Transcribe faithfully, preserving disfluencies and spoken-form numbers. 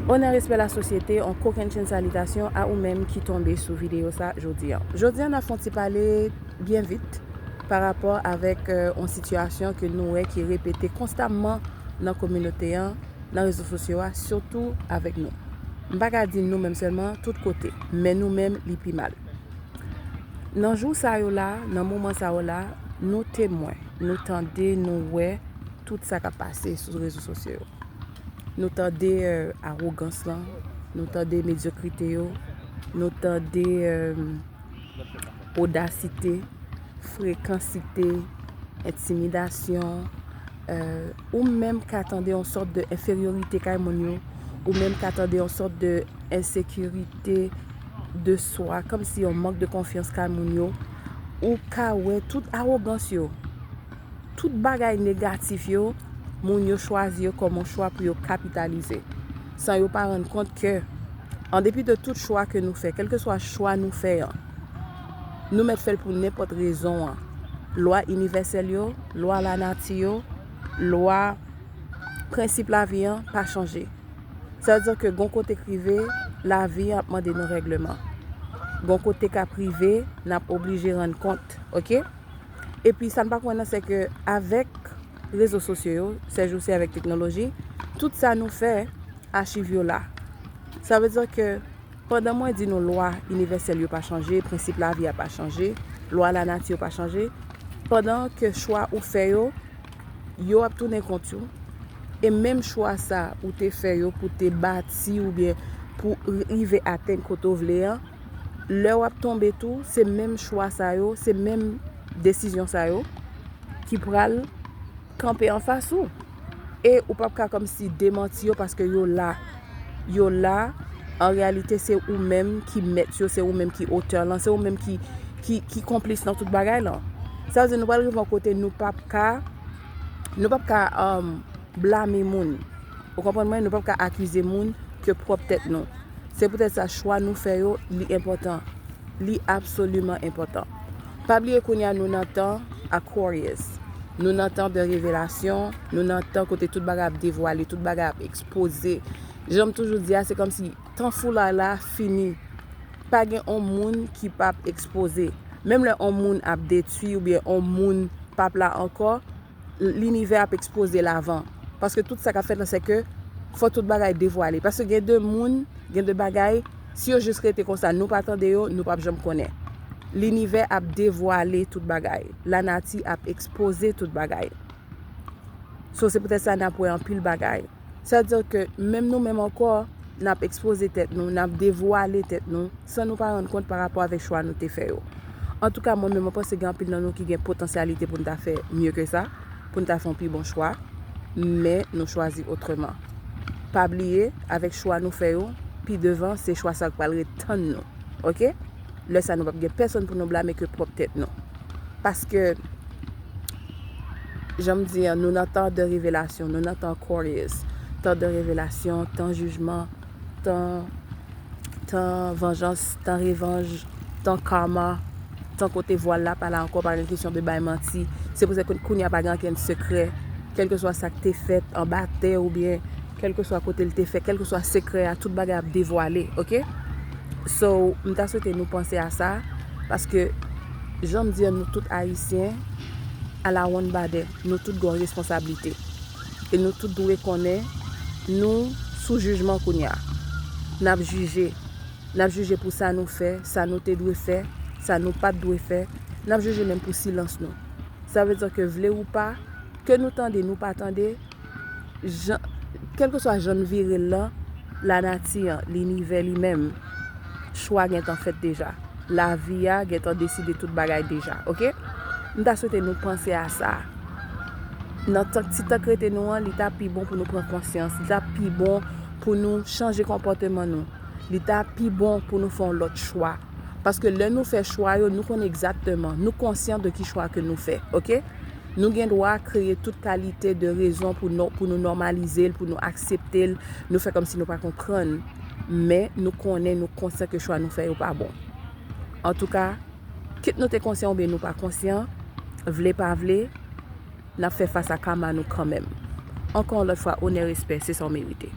Onè, respè, lasosyete, yon kokennchenn salitasyon a ou menm ki tonbe sou videyo sa jodi an. Jodi an, n ap fè yon ti pale byen vit pa rapò avèk, euh, yon sitiyasyon ke nou wè ki repete konstamman nan kominote an, nan rezo sosyo a, sitou avèk nou. M pa ka di nou menm sèlman, tout kote, men nou menm, li pi mal. Nan jou sa yo la, nan moman sa yo la, nou temwen, nou tande, nou wè tout sa k ap pase sou rezo sosyo yo. Nou tande, euh, awogans lan, nou tande medyokrite yo, nou tande, euh, odasite, frekansite, entimidasyon, euh, ou menm ka tande yon sòt de enferyorite kay moun yo, ou menm ka tande yon sòt de ensekirite de swa, kòmsi yon mank de konfyans kay moun yo, ou ka wè tout awogans yo, tout bagay negatif yo, moun yo chwazi yo kòm yon chwa pou yo kapitalize, san yo pa rann kont ke, an depi de tout chwa ke nou fè, kèlkeswa chwa nou fè an, nou mèt fè l pou nenpòt rezon an. Lwa inivèsèl yo, lwa lanati yo, lwa prensip lavi an pa chanje. Sa vle di ke gon kote k rive, lavi an ap mande nou règleman. Gon kote k ap rive, n ap oblije rann kont, oke? Epi sa n pa konn nan, se ke avèk rezo sosyo yo, sèjousi avèk teknoloji, tout sa nou fè, achiv yo la. Sa vle di ke pandan mwen di nou lwa inivèsèl yo pa chanje, prensip lavi a pa chanje, lwa lanati yo pa chanje, pandan ke chwa ou fè yo, yo ap tounen kont ou. E menm chwa sa ou te fè yo pou te bati oubyen pou rive atenn kote w vle an, lè w ap tonbe tou, se menm chwa sa yo, se menm desizyon sa yo ki pral kanpe anfas ou. E ou p ap ka kòmsi demanti yo paske yo la. Yo la, an reyalite, se ou menm ki mèt yo, se ou menm ki otè lan, se ou menm ki, ki, ki konplis nan tout bagay lan. Sa vle di nou pral rive yon kote nou p ap ka, nou p ap ka, um, blame moun. Ou konprann mwen? Nou p ap ka akize moun ke pwòp tèt nou. Se poutèt sa, chwa nou fè yo, li enpòtan. Li absoliman enpòtan. Pa bliye kounye a nou nan tan Aquarius. Nou nan tan de revelasyon, nou nan tan kote tout bagay ap devwale, tout bagay ap ekspoze. Jan m toujou di a, se kòmsi tan foulay la fini. Pa gen on moun ki p ap ekspoze. Menm lè on moun ap detwi oubyen on moun p ap la ankò, linivè ap ekspoze l avan. Paske tout sa k ap fèt la, se ke fò tout bagay devwale. Paske gen de moun, gen de bagay, si yo jis rete konsa, nou pa tande yo, nou p ap janm konnen. Linivè ap devwale tout bagay. Lanati ap ekspoze tout bagay. So, se poutèt sa n ap wè anpil bagay. Sa vle di ke menm nou menm ankò, n ap ekspoze tèt nou, n ap devwale tèt nou, san nou pa rann kont pa rapò avèk chwa nou te fè yo. Antouka, mwen menm, mwen panse gen anpil nan nou ki gen potansyalite pou n ta fè mye ke sa, pou n ta fè yon pi bon chwa, men nou chwazi otreman. Pa bliye, avèk chwa nou fè yo, pi devan, se chwa sa k pral ret tann nou. Oke? Lè sa, nou p ap gen pèsonn pou nou blame ke pwòp tèt nou. Paske, jan m di an, nou nan tan de revelasyon, nou nan tan Aquarius, tan de revelasyon, tan jijman, tan, tan vanjans, tan revanj, tan karma, tan kote vwal la pa la ankò, pa gen kesyon de bay manti. Se pou sa ke kounye a pa gen ankenn sekrè. Kèlkeswa sa k te fèt anba tè oubyen kèlkeswa kote l te fèt, kèlkeswa sekrè a, tout bagay ap devwale, oke? So, m ta swete nou panse a sa, paske, jan m di an, nou tout Ayisyen, a la wonn badè, nou tout gen yon responsablite. E nou tout dwe konnen, nou sou jijman kounye a. N ap jije. N ap jije pou sa nou fè, sa nou te dwe fè, sa nou pa t dwe fè. N ap jije menm pou silans nou. Sa vle di ke vle ou pa, ke nou tande, nou pa tande, jan, kèlkeswa jan n vire l lan, lanati an, linivè li menm, chwa gentan fèt deja. Lavi a gentan deside tout bagay deja, oke? M ta swete nou panse a sa. Nan tan, ti tan k rete nou an, li ta pi bon pou nou pran konsyans, li ta pi bon pou nou chanje konpòteman nou, li ta pi bon pou nou fè yon lòt chwa. Paske lè nou fè chwa yo, nou konnen egzakteman, nou konsyan de ki chwa ke nou fè, oke? Nou gen dwa kreye tout kalite de rezon pou nou, pou nou nòmalize l, pou nou aksepte l, nou fè kòmsi nou pa konprann. Men nou konnen, nou konsyan ke chwa nou fè yo pa bon. Antouka, kit nou te konsyan oubyen nou pa konsyan, vle pa vle, n ap fè fas a kama nou kanmenm. Ankò yon lòt fwa, onè, respè, se sa w merite.